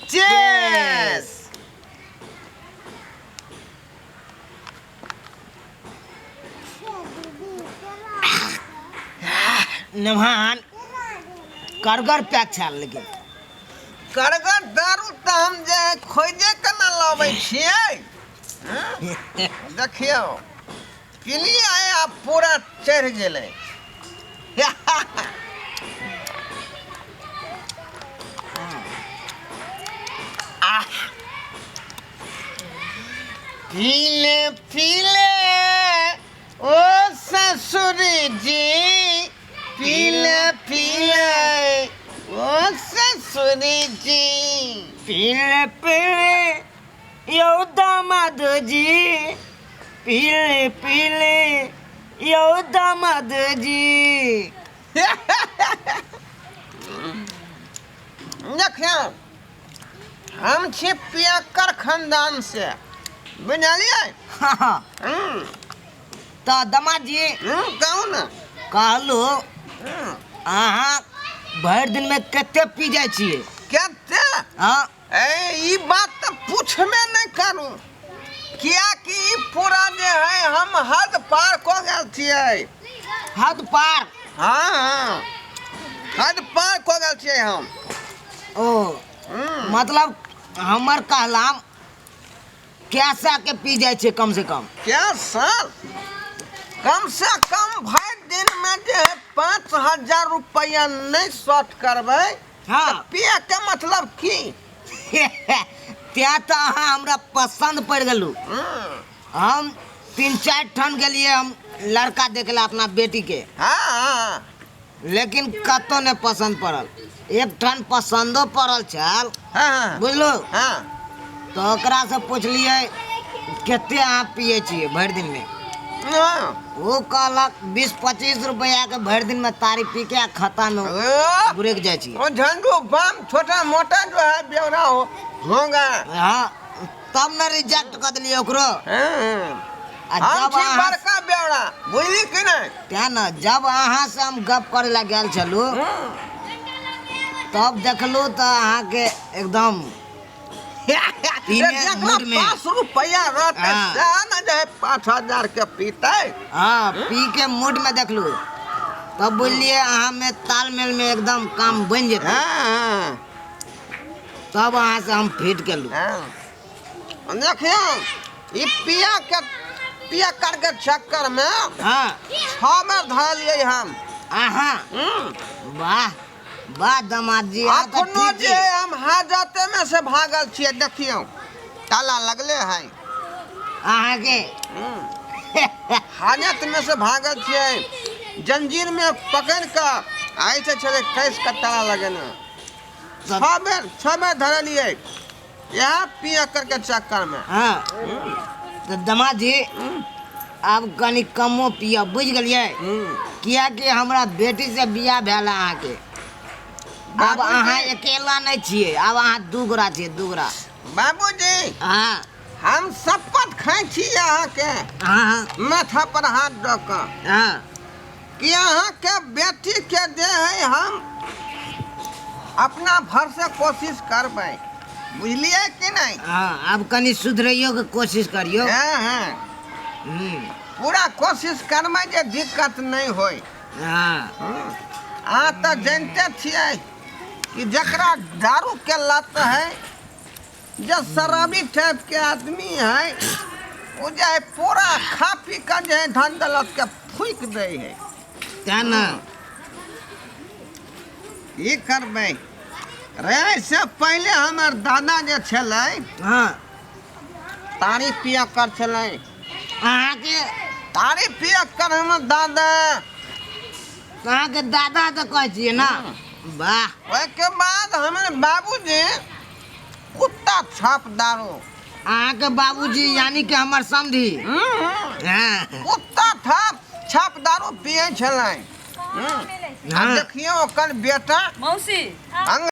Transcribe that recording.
Chess. नमहान करगर pack छल, लेकिन करगर दारू तऽ हम जे है खोजे के ने लबै छियै। हँ? देखियौ, पिलियै आ पूरा चढ़ि गेलै। आह, पीले पीले ओ ससुर जी, पीले पीले ओ ससुर जी, पीले पीले यौ दामाद जी, पीले पीले यौ दामाद जी। देखियौ, हम छी पियक्कर खानदान से, बुझलियै? हाँ। तऽ दामाद जी, कहू ने। कहलू, अहाँ भरि दिनमे कते पी जाइ छियै? कते? हाँ। ए, ई बात तऽ पूछबे नहि करू, कियाकि ई पूरा जे है हम हद पार कऽ गेल छियै। हद पार? हाँ, हद पार कऽ गेल छियै हम। ओ, मतलब हमर कहलाम कैसा के पी जाइ छै कम से कम? क्या साल कम से कम भरि दिनमे जे है 5000 रुपैआ नहि शॉर्ट करबै। तऽ पिए के मतलब की? तेँ तऽ अहाँ हमरा पसन्द पड़ि गेलहुँ। हम 3-4 ठाम गेलियै हम लड़का देखे ला अपना बेटीके, हाँ लेकिन कतहु नहि पसन्द पड़ल। एक ठाम पसन्दो पड़ल छल। हाँ बुझलहुँ? हाँ। तऽ ओकरासँ पुछलियै, कते अहाँ पियै छियै भरि दिनमे? ओ कहलक 20-25 रुपैआके भरि दिनमे तारी पी के आ खत्तामे ओ, गुरकि जाइ छियै। वो झंडू बम छोटा मोटा जो है बेवड़ा हो होगा। हाँ, तब ने रिजेक्ट कऽ देलियै ओकरो। आ हम जब छी अहाँ बड़का बेवड़ा, बुझली कि नहीं? तेँ ने जब अहाँसँ हम गप करै लए गेल छलहुँ, तब देखलहुँ तऽ अहाँके एकदम पीने जकरा मूड में। 5 रुपया रहते, सएह ने जे है 5000 के पीते। हाँ, पी के मूड में देखलहुँ, तब बुझलियै अहाँमे तालमेल में एकदम काम बनि जेतै। तब अहाँसँ हम फिट केलहुँ। हाँ। देखियौ, ई पिया के पिया करके चक्कर में 6 बेर धरलियै हम। अहाँ? वाह वाह दामाद जी, अहाँ तऽ अखनो ठीक जे छी। हम हाजते में से भागल छियै, देखियौ ताला लगले है। अहाँके? हाजत में से भागल छियै, जंजीर में पकड़ कऽ आइ से छलै कैस के ताला लगेने। 6 बेर धरलियै इएह पिया करके चक्कर में। हाँ, तऽ दामाद जी, आब कनि कमो पियब, बुझि गेलियै? कियाकि हमरा बेटी से बियाह भेल है अहाँके, आब बाबूजी। अहाँ अकेला नहि छियै, आब अहाँ दू गोरा छियै, दू गोरा। बाबूजी, हाँ। हम शपथ खाइ छी अहाँके, माथा पर हाथ दऽ कऽ, कि अहाँके बेटी के जे है हम अपना भर से कोशिश करबै, बुझलियै कि नहि? हाँ, आब कनि सुधरैयो के कोशिश करियौ। हाँ, पूरा कोशिश करबै जे दिक्कत नहि होय। अहाँ तऽ जानिते छियै कि जकरा दारू के लत है, जे शराबी टाइप के आदमी है, ओ जे है पूरा खा पी के जे है धन दौलत के फूकि दै है। तेँ ने। की करबै रे, से पहिले हमर दादा जे छलै, तारी पिया कर छलै। अहाँके? तारी पिया कर हमर दादा। अहाँके दादा तऽ कहै छियै ने, वाह। ओहिके बाद हमर बाबूजी कुत्ता छाप दारू। अहाँके बाबूजी यानी कि हमर समधी? कुत्ता छाप दारू पियै छलै। आ देखियौ ओकर बेटा मौसी। अंग